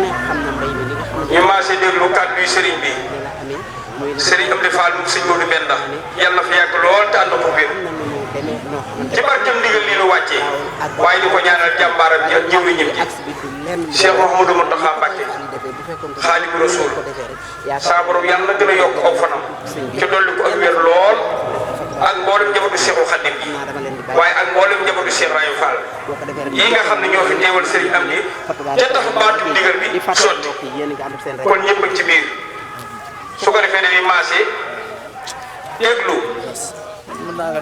ñu maase déglu kàddu yi sëriñ bi sëriñ Amdi Fall mu sëñ Modou Benda yàlla na fa yàgg lool te ànd ko wér ci barkeem ndigal lii lu wàccee waaye di ko ñaanal jàmbaaram ji ak jëwriñam ji Cheikh Mouhamadou Mountakha Mbacké Xaadimu Rasuul saa borom yàlla na gën a yokk aw fanam ci dolli ko ak wér lool ak mboolem njabootu Cheikhul Khadim yi waaye ak mboolem njabootu Cheikh Rayu Fall yi nga xam ne ñoo fi teewal sëriñ Amdi ca tax baatu ndigal bi sotti kon ñëpp ci biir su ko defee dañuy maase déglu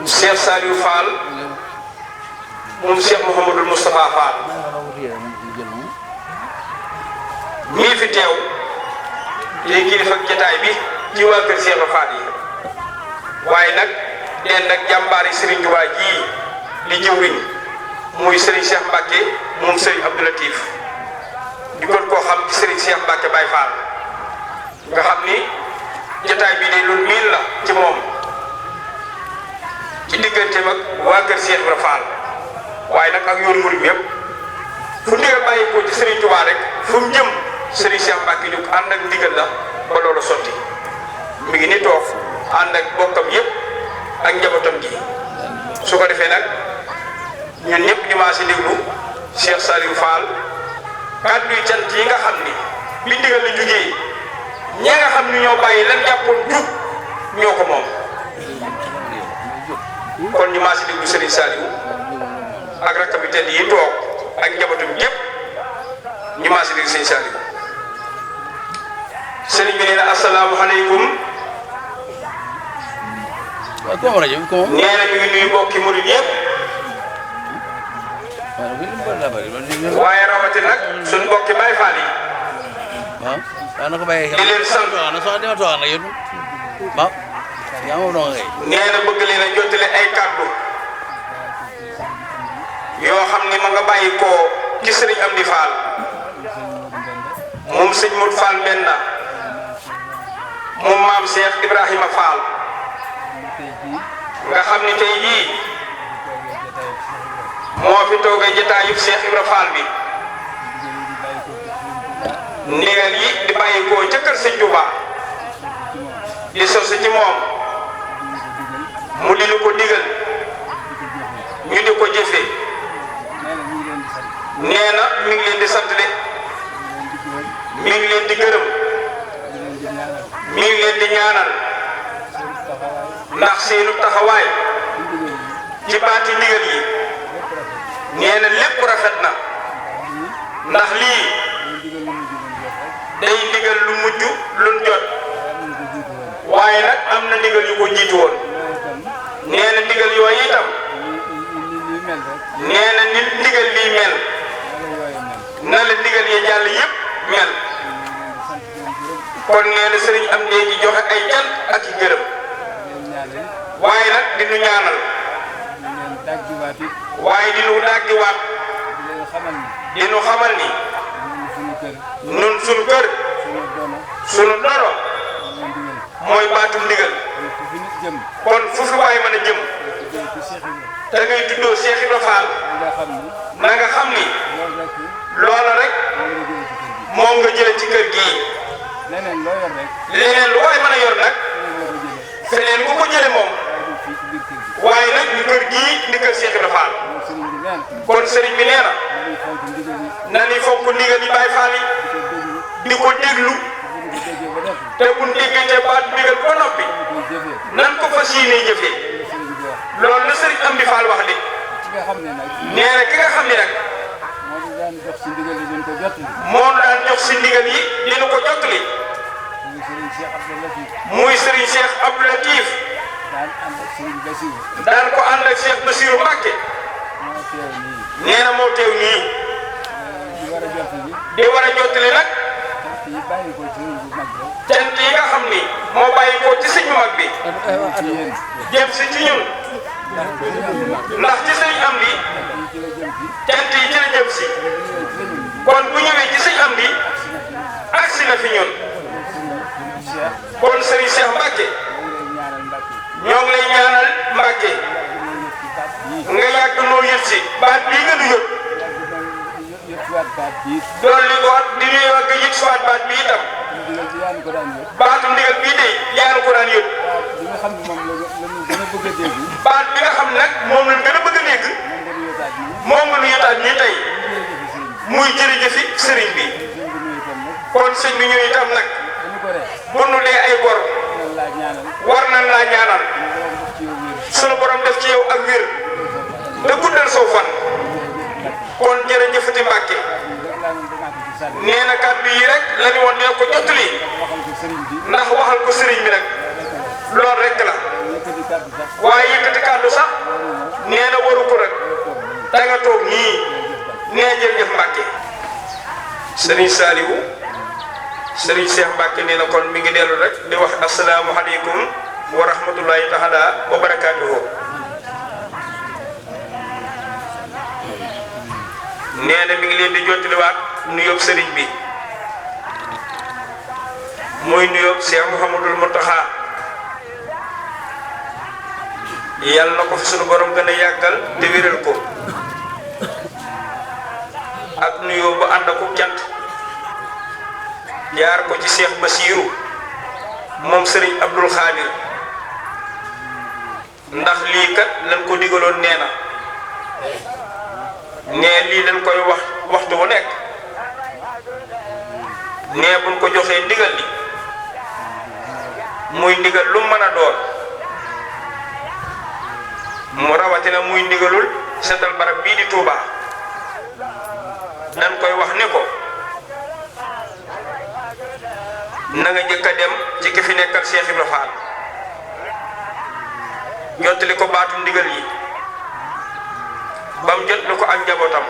Cheikh Saliou Fall moom Cheikh Mouhamadou Moustapha Fall mii fi teew léegi kilifa jotaay bi ci waa kër Cheikh Fall yi waaye nag den nag jàmbaar yi Serigne Touba ji di jëwriñ muy Serigne Cheikh Mbacké moom Serigne Abdou Latif di gën koo xam ci Serigne Cheikh Mbacké Baye Fall nga xam ni jotaay bi de lu miin la ci moom ci digganteem ak waa kër Cheikh Ibra Fall waaye nag ak yoonu murid yëpp fu ndigal bàyyi ko ci Serigne Touba rek fu mu jëm Serigne Cheikh Mbacké ñu ànd ak ndigal la ba loolu sotti mi ngi ni toog ànd ak bokkam yëpp ak njabootam gi su ko defee nag ñun ñëpp ñu maa si déglu Cheikh Saliou Fall kàddu yi cant yi nga xam ni bi ndigal li jógee ñi nga xam ni ñoo bàyyi lan jàppoon jub ñoo ko moom kon ñu maa si déglu Serigne Saliou ak rakkam yi tedd yi toog ak njabootam yëpp ñu maa si déglu Serigne Saliou Serigne bi nee na asalaamaaleykum. nee na ñu ngi nuyu mbokki murid yëpp. waaye rawatina nag suñu mbokki Baye Fall yi. di leen sant. nee na bëgg leen a jottali ay kàddu yoo xam ni ma nga bàyyi ko ci Serigne Amdi Fall moom sëñ Modou Fall Mbenda moom maam Cheikh Ibrahima Fall nga xam ni tey jii moo fi toogee jotaayub Cheikh Ibra Fall bi ndigal yi di bàyyi ko ca kër sëñ Touba di sosu ci moom mu di lu ko digal ñu di ko jëfee nee na mi ngi leen di sant de mi ngi leen di gërëm mi ngi leen di ñaanal ndax seenu taxawaay ci baati ndigal yi nee na lépp rafet na ndax lii day ndigal lu mujj luñ jot waaye nag am na ndigal yu ko jiitu woon nee na ndigal yooyu itam nee na nit ndigal lii mel na la ndigal yi jàll yëpp mel kon nee na sëriñ am léegi joxe ay cant ak i gërëm waaye nag di nu ñaanal waaye di nu dàggiwaat di nu xamal ni nun sunu kër sunu doro mooy baatum ndigal kon fu fi waay mën a jëm te ngay tuddoo Cheikh Ibra Fall na nga xam ni loola rek moom nga jële ci kër gii leneen lu waay mën a yor nag feneen ku ko jële moom waaye nag ñu kër gii di kër Cheikh Ibra Fall kon sëriñ bi nee na ni fonk ndigal yi Baye Fall yi di ko déglu te bu ñu déggante baat ndigal ba noppi nan ko fas yéenee jëfee loolu la sëriñ Amdi Fall wax de nee na ki nga xam ne nag moo daan jox si ndigal yi dina ko jottali muy sëriñ Cheikh Abdou Latif daan ko ànd ak Cheikh Bassirou Mbacké nee na moo teew nii di war a jottali nag cant yi nga xam ni moo bàyyi ko ci sëñ mag bi jëm si ci ñun ndax ci sëñ Amdi cant yi ci la jëm si kon bu ñëwee ci sëñ Amdi agsi na fi ñun kon sëriñ Cheikh Mbacké ñoo ngi lay ñaanal Mbacké nga yàgg noo yëg si baat bii nga nu yëg dolli ko di nuyoo ak yëg suwaat baat bi itam baatu ndigal bii de yaa ko daan yóbbu baat bi nga xam nag moom lañ gën a bëgg a dégg moom nga nu yotaat nii tey muy jërëjëfi sëriñ bi kon sëñ bi ñëw itam nag bu nu dee ay gor war nañ laa ñaanal sunu borom def ci yow ak wér te guddal soo fan kon jërëjëfati Mbàkke nee na kàddu yi rek la ñu woon dina ko jottali ndax waxal ko sëriñ bi nag loolu rek la waaye yëkkati kàddu sax nee na waru ko rek da nga toog nii nee jërëjëf Mbàkke sëriñ Saliou sëriñ Cheikh Mbàkke nee na kon mi ngi dellu rek di wax asalaamualeykum wa rahmatullahi taala wa barakaatuhu nee na mi ngi leen di jottaliwaat nuyoob sëriñ bi muy nuyoob Cheikh Mouhamadul Mountakha yàlla na ko fi sunu borom gën a yàggal te wéral ko ak nuyoo bu ànd ak cant jaar ko ci Cheikh Bassirou moom sëriñ Abdul Xaadir ndax lii kat lañ ko digaloon nee na nee lii dañ koy wax waxtu bu nekk nee buñ ko joxee ndigal li muy ndigal lu mën a doon mu rawatina muy ndigalul seetal barab bii di Touba dañ koy wax ne ko na nga njëkk a dem ci ki fi nekkal Cheikh Ibra Fall jottali ko baatu ndigal yi ba mu jotali ko ak njabootam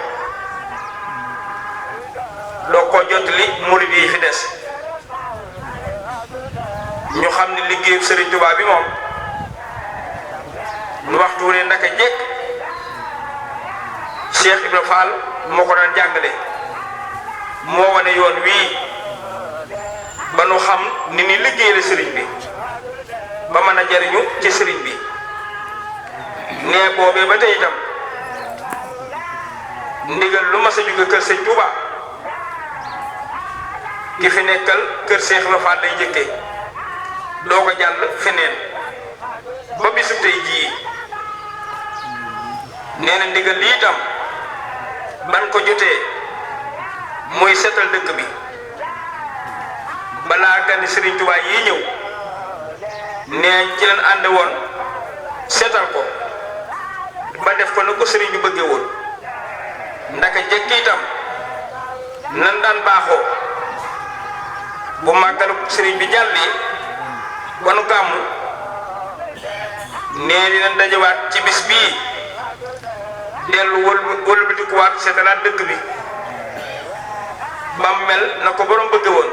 doo ko jottali murid yi fi des ñu xam ne liggéeyu Serigne Touba bi moom nu waxtu wu ne ndaka jekk Cheikh Ibra Fall moo ko daan jàngale moo wane yoon wii ba nu xam ni ni liggéeyal sëriñ bi ba mën a jariñu ci sëriñ bi nee boobee ba tey itam ndigal lu mas a jóge kër sëñ Touba ki fi nekkal kër Cheikh Ibra Fall lay njëkkee doo ko jàll feneen ba bisu tey jii nee na ndigal lii itam ban ko jotee muy seetal dëkk bi balaa gani Serigne Touba yi ñëw nee ci leen ànd woon seetal ko ba def ko na ko Serigne bi bëggee woon ndaka jekki itam nan daan baaxoo bu màggalu Serigne bi jàllee ba nu gàmmu nee dinañ dajawaat ci bis bii dellu wëlbatikuwaat seetalaat dëkk bi bam mel na ko borom bëgge woon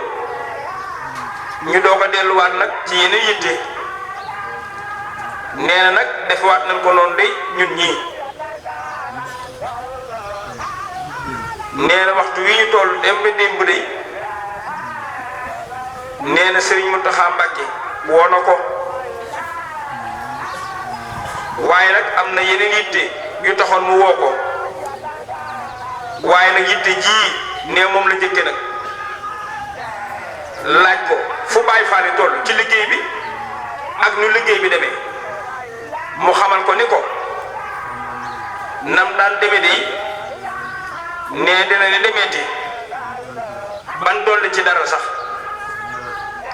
ñu doog a delluwaat nag ci yeneen yitte nee na nag defewaat nañ ko noonu de ñun ñii nee na waxtu wi ñu toll dem ba démb de nee na Serigne Mountakha Mbacké woo na ko waaye nag am na yeneen yitte yu taxoon mu woo ko waaye nag yitte ji nee moom la jëkke nag laaj ko fu Baay Faal yi toll ci liggéey bi ak nu liggéey bi demee mu xamal ko ni ko nam daan demee de nee dina ne demeeti ban dolli ci dara sax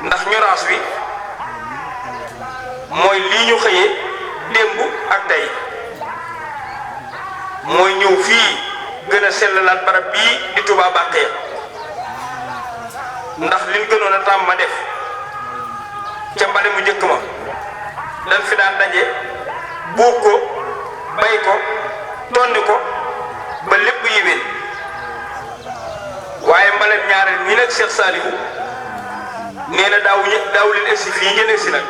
ndax ñoraas wi mooy lii ñu xëyee démb ak tey mooy ñëw fii gën a sellalaat barab bii di Touba Bakhya ndax liñ gënoon a tàmm ma def ca mbale mu njëkk ma dañ fi daan daje buub ko bay ko tonni ko ba lépp yéwén waaye mbalem ñaareel ñi nag Cheikh Saliou nee na daaw leen egsi fii ngeen egsi nag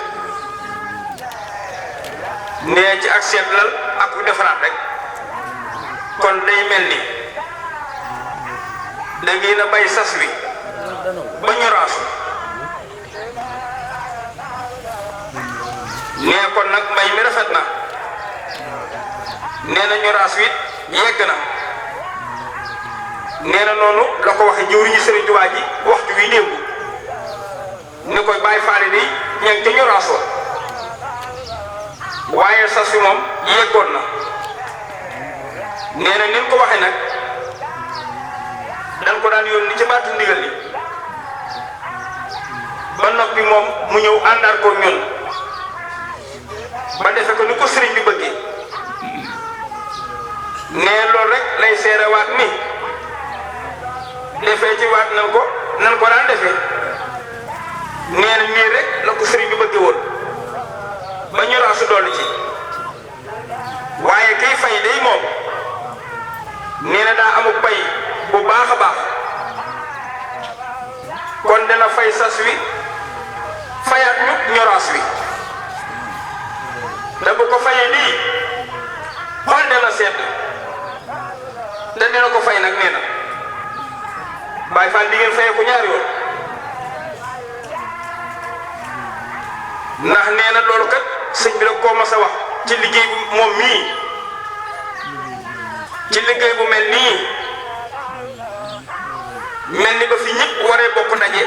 nee ci ak seetlal ak ku defaraat rek kon day mel ni da ngeen a bay sas wi ba ñu raasu nee kon nag mbay mi rafet na nee na ñu raas wi yegg na nee na noonu la ko waxee jëwriñu Serigne Touba ji waxtu wi démb ni koy bàyyi faale ni ña ngi ca ñoraas wa waaye sas wi moom yeggoon na nee na ni ko waxee nag dañ ko daan yónni ci baatu ndigal li ba noppi moom mu ñëw àndaar ko ñun ba defe ko ni ko sëriñ bi bëggee nee loolu rek lay seere waat ni defee ci waat nan ko daan defee nee na nii rek la ko sëriñ bi bëggee woon ba ñu raasu dolli ci waaye kiy fay day moom nee na daa amul pay bu baax a baax kon dana fay sas wi fayaat ñu ñoraas wi da bu ko fayee lii xool dana sedd te dina ko fay nag nee na Baay Faal di ngeen fayee ko ñaari yoon ndax nee na loolu kat sëñ bi da koo mas a wax ci liggéey bu moom mii ci liggéey bu mel nii mel ni ba fi ñëpp waree bokk ndaje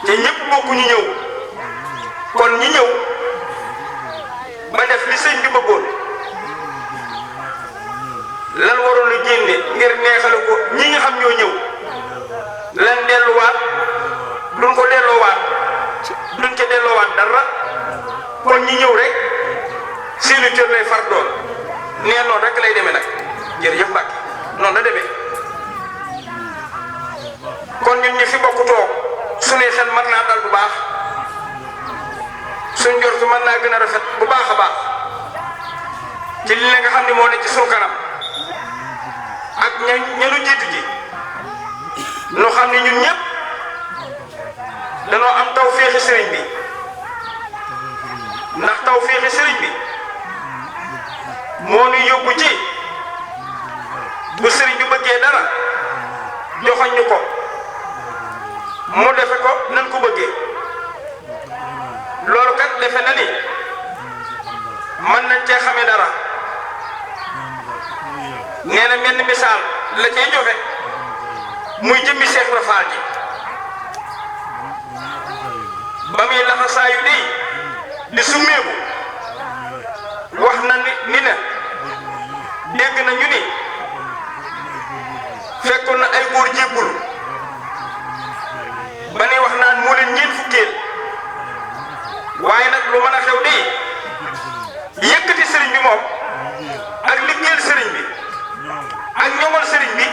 te ñëpp bokku ñu ñëw kon ñi ñëw ba def li sëñ bi bëggoon lan waroon a génne ngir neexale ko ñi nga xam ñoo ñëw lan delluwaat duñ ko delloowaat duñ ca delloowaat dara kon ñi ñëw rek seeni cër lay far doon nee noonu rek lay demee nag jërëjëf Mbacke noonu la demee kon ñun ñi fi bokk toog suñuy xel mën naa dal bu baax suñ njortu mën naa gën a rafet bu baax a baax ci li nga xam ne moo ne ci suñu kanam ak ñanu jiitu ji nu xam ne ñun ñëpp danoo am taw féexi sëriñ bi ndax taw féexi sëriñ bi moo ñu yóbbu ci bu sëriñ bi bëggee dara joxoñ ñu ko mu defe ko nan ko bëggee loolu kat defe na ni mën nañ cee xamee dara nee na mel ni misaal la cay joxe muy jëmmi Seex Ibra Faal ji ba muy laxasaayu di summeeku wax na ni na dégg na ñu ni fekkoon na ay góor jébbulu ba ni wax naan moo leen ñeent fukkeel waaye nag lu mën a xew di yëkkati sëriñ bi moom ak liggéeyal sëriñ bi ak ñoŋal sëriñ bi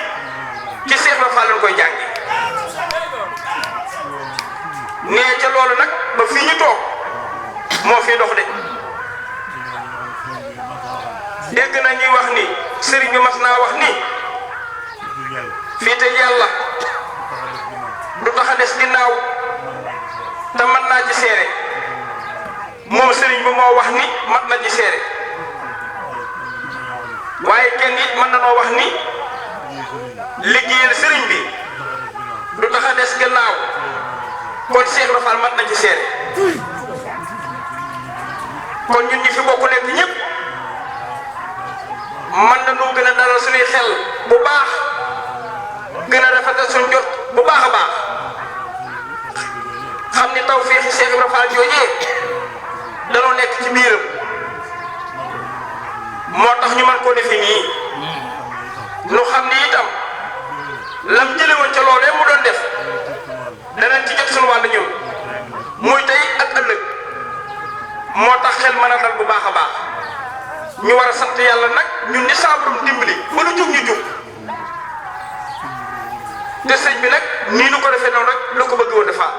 ci Seex Ibra Faal lañ koy jàngi nee ca loolu nag ba fii ñu toog moo fi dox de dégg na ñuy wax ni sëriñ bi mas naa wax ni fii te yàlla du tax a des ginnaaw te mën naa ci seere moom sëriñ bi moo wax ni mat na ci seere waaye kenn it mën na noo wax ni liggéeyal sëriñ bi du tax a des ginnaaw kon Seex Ibra Faal mat na ci seere kon ñun ñi fi bokk nekk ñëpp mën na noo gën a dalal suñuy xel bu baax gën a rafetal suñ jot bu baax a baax xam ni taw féexi Seex Ibra Faal joojee danoo nekk ci biiram moo tax ñu mën koo defe nii nu xam ni itam lam jële woon ca loolee mu doon def danañ ci jot suñu wàll ñun muy tey ak ëllëg moo tax xel mën a dal bu baax a baax ñu war a sant yàlla nag ñun ni saabarum dimbali ba lu jug ñu jug te sëñ bi nag nii nu ko defee noonu rek la ko bëgg woon defaa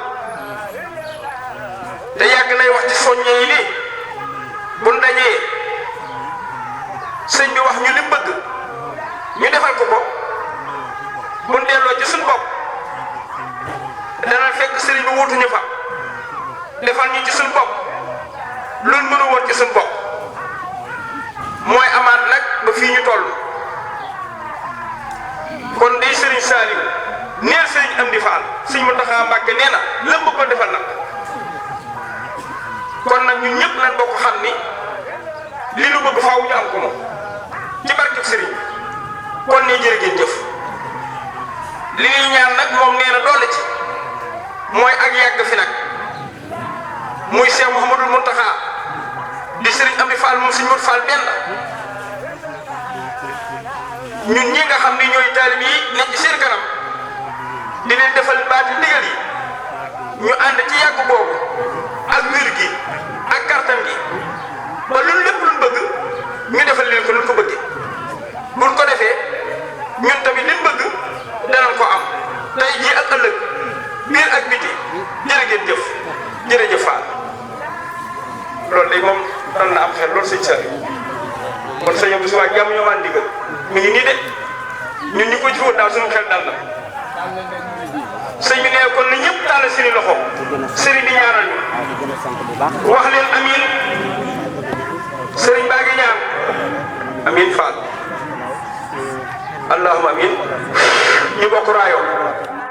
te yàgg nay wax ci soññe yi nii bu ndajee sëñ bi wax ñu li bëgg ñu defal ko ko bu delloo ci suñ bopp dana fekk sëriñ bi wutuñu fa defal ñu ci suñ bopp luñ mënu woon ci suñ bopp mooy amaat nag ba fii ñu toll kon day sëriñ Saliou neel sëriñ Amdi Fall sëriñ Mountakha Mbacké nee na lépp ko defal nag kon nag ñun ñëpp nañ bokk xam ni li nu bëgg faaw ñu am ko moom ci barkeb sëriñ kon ne jërë ngeen jëf li ñuy ñaan nag moom nee na doole ci mooy ak yàgg fi nag muy Cheikh Mouhamadul Mountakha di Serigne Amdi Fall moom Serigne Modou Fall Mbenda ñun ñi nga xam ne ñooy taalib yi nekk ci seen kanam di leen defal baati ndigal yi ñu ànd ci yàgg boobu ak wér gi ak kartam gi ba loolu lépp luñ bëgg ñu defal leen ko luñ ko bëggee buñ ko defee ñun tamit liñ bëgg danañ ko am tey jii ak ëllëg biir ak biti jërë ngeen jëf jërëjëf Fall loolu day moom dal na am xel loolu sëñ Saliou kon sëñ bi si waa jàmm ñoo maan ndigal mi ngi nii de ñun ñu ko ci woon daal suñu xel dal na sëñ bi nee kon na ñëpp tàllal seeni loxo sëriñ di ñaanal ñu wax leen amiin sëriñ baa ngi ñaan amiin Fall allahumma amiin ñu bokk raayoo